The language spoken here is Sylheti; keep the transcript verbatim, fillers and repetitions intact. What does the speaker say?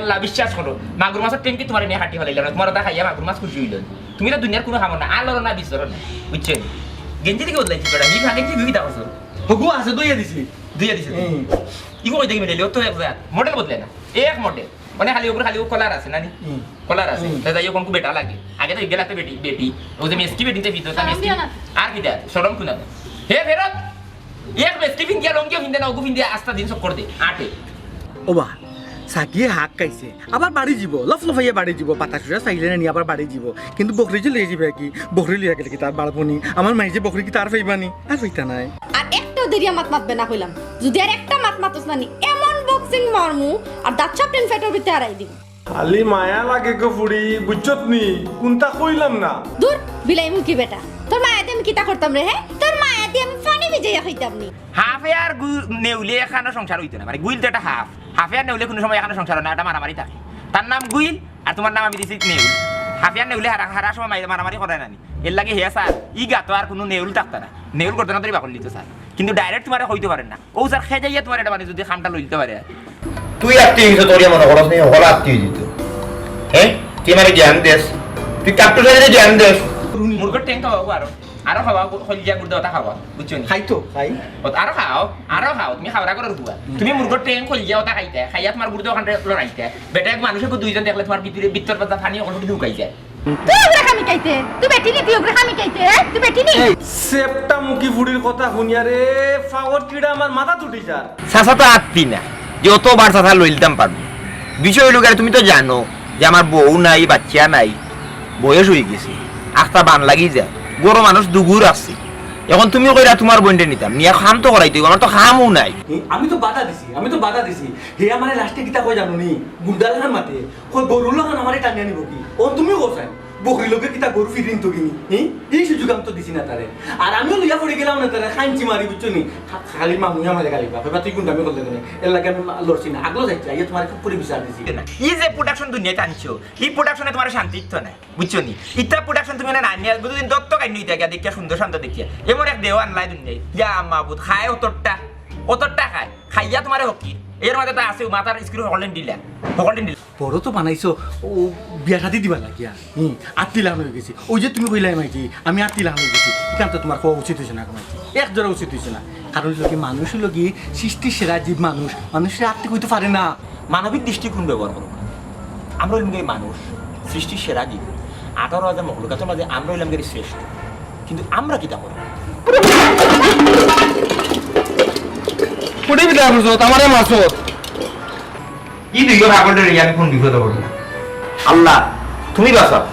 আল্লাহ, বিশ্বাস করো, মাগুর মাছর টেংকি তুমারে নিয়া কাটি ফালাইলাম না, তুমার ওটা খাইয়া মাগুর মাছ খুশি অইলো। তুমি তো দুনিয়ার কুনু কামর না, আলোর না বিস্তর না, বুঝছো নি? গেঞ্জি দেখি বদলাইছি বেটা, নি গেঞ্জি ধুই কিতা করছো? হগু আছে, ধুইয়া দিছি। ধুইয়া দিছে। হুম। ইগু কই দেখি মিলাইলে, ও তো এক জাত। মডেল বদলে না, এক মডেল। মানে খালি ওগুলো খালি ও কলার আছে না নি? হুম। কলার আছে। হুম। তা যাই হোক, কোনকু বেটা লাগে। আগে তো ইগেলাতে বেটি, বেটি। ও যে মেসকি বেটিতে ভিতরে, তা শরম মেসকি। দিও না। আর কিতা? শরম কুনা? হে ফেরত। এক মেসকি ফিন্দিয়া লঙ্গিও ফিন্দে না, ওগু ফিন্দিয়া আস্তা দিন চক্কর দে, আটে। ওবা, সাকিয়ে হাক খাইছে, আবার বাড়ি যিবো, লফলফাইয়া বাড়ি যিবো, পাতা সুরা চাইলে না নি আবার বাড়ি যিবো। কিন্তু বকরি যে লইয়া যিবে কি? বকরি লইয়া গেলে কি তার বাড়বো নি? আমার মাই যে বকরি কি তার পাইবা নি? আর পাইতা নায়। আর একটাও দেরিয়া মাত মাতবে না কইলাম। যদি আর একটা মাত মাতস না নি, এমন বক্সিং মারমু, আর দাঁত সব টেন ফেটর ভিতরে হারাই দিব। খালি মায়া লাগে গো ফুড়ি, বুঝছত নি? কুনতা কইলাম না। দূর, বিলাই মুখী বেটা। তোর মায়াতে আমি কিতা করতাম রে, হে? তোর মায়াতে আমি পানি ভিজাইয়া খাইতাম নি। হাফে আর গু-, নেউলে এখানো সংসার অইতো না। মানে, গুইল তো একটা হাফ। হাফে আর নেউলে কুনু সময় এখানো সংসার অয় না, এটা মারামারি থাকে। তার নাম গুইল, আর তুমার নাম আমি দিছি নেউল। হাফে আর নেউলে হারা, হারা সময় মাই-, মারামারি করে না নি। এর লাগি হে স্যার, ই গাতো আর কুনু নেউল থাকতা না। নেউল করতে না তোর বাকল দিত স্যার। কিন্তু direct তুমারে কইতো পারের না। ও স্যার, খেজাইয়া তুমার এটা মানে যদি কামটা লইতে পারে। তুই আত্তি অইছ, তোর ইয়া মনে করস নি, হকল আত্তি অই দিত। হ্যাঁ? তুই আমারে জ্ঞান দেস। তুই কাট্টু সাইডে জ্ঞান দেস। মুরগর টেং খাওয়া আরো। আরো খাওয়া, কলজা গুর্দা ওটা খাওয়া। বুঝছো নি? খাই তো, খাই। ও, আরো খাও, আরো খাও। তুমি খাওয়া করার হুয়া। তুমি মুরগর টেং কলজা ওটা খাইতে, খাইয়া তুমার গুর্দা ওখানটা লড়াইতে। বেটা এক মানুষে দুইজন দেখলে তুমার ভিতরে, ভিতর পাতা পানি ওখান ঢুকাই যায়। তুই ওগুরে খামি খাইতে? তুই বেটি নি, তুই ওগুরে খামি খাইতে, হ্যাঁ? তুই বেটি নি? এই সেপটা মুখী ফুড়ির কথা হুনিয়া রে, ফাওর কিড়া আমার মাথাত উঠি যার। চাচা তো আত্তি না, যে অতবার চাচা লইলতাম পারবো। বিষয় অইলো গিয়া, তুমি তো জানো যে আমার বউ নাই, বাচ্চা নাই, বয়স অই গেছে, আখতা বান লাগি যায়, গরো মানুষ দুগুর আছে। এখন তুমি কইরা তুমার বইনরে নিতাম, নিয়া কাম তো করাইতে অইবো, আমার তো কামও নাই। আমি তো বাধা দিছি, আমি তো বাধা দিছি। হে আমারে লাস্টে কিতা কয় জানো নি? গুন্ডা লাখান মাতে। কয়, "গরুর লাখান আমারে টানিয়া নিবো কি?" ও তুমিও কও চাই। বকরির লগে কিতা গরু ফিরিন তো কিনি? হি? এই সুযোগ আমি তো দিছি না তারে। আর আমিও লইয়া পড়ি গেলাম না তারে, খাইঞ্চি মারি, বুঝছো নি? খা-, খালি মামুয়ে আমারে গালি পায়। কইবা, "তুই গুন্ডামি করলে কেনে?" এর লাগি আমি মা-, লড়ছি না। আগলো যাইছি, আইয়া তুমারে খুব করে বিচার দিছি। ই যে production দুনিয়াত আনছো, ই production-এ তুমার শান্তি দিত না, বুঝছো নি? ইতা production তুমি না আনিয়া, বুঝছো নি? দত্তক আইন নিতে গিয়া দেখিয়া সুন্দর শান্ত দেখিয়া। এমন এক দেও আনলাই দুনিয়ায়। ইয়া মাবুদ, খায় অতটা, অতটা খায়। খাইয়া তুমারে হকি। এর মাঝে তা আছে, মাথার স্ক্রু হকলদিন ঢিলা। হকলদিন ঢিলা। বড় তো বানাইছো, ও বিয়া শাদি দিবার লাগিয়া। হুম, আত্তি লাখান অই গেছি। ওই যে তুমি কইলায় মাইজি, আমি আত্তি লাখান অই গেছি। ইখান তো তুমার কওয়া উচিত অইছে না, মাইজি। এক জোড়া উচিত অইছে না। কারণ অইলো কি, মানুষ অইলো কি সৃষ্টির সেরা জীব মানুষ। মানুষরে আত্তি কইতো পারে না। মানবিক দৃষ্টিকোণ ব্যবহার করো। আমরা অইলাম গিয়া মানুষ, সৃষ্টির সেরা জীব। আঠারো হাজার মখলুকাতর মাঝে আমরা অইলাম গিয়া শ্রেষ্ঠ। কিন্তু আমরা কিতা করি? কুটি বিদায় করছো, আমারে মারছো। ই দুইও পাগলটারে আমি কোন বিপদে পড়লাম? আল্লাহ, তুমি বাঁচাও।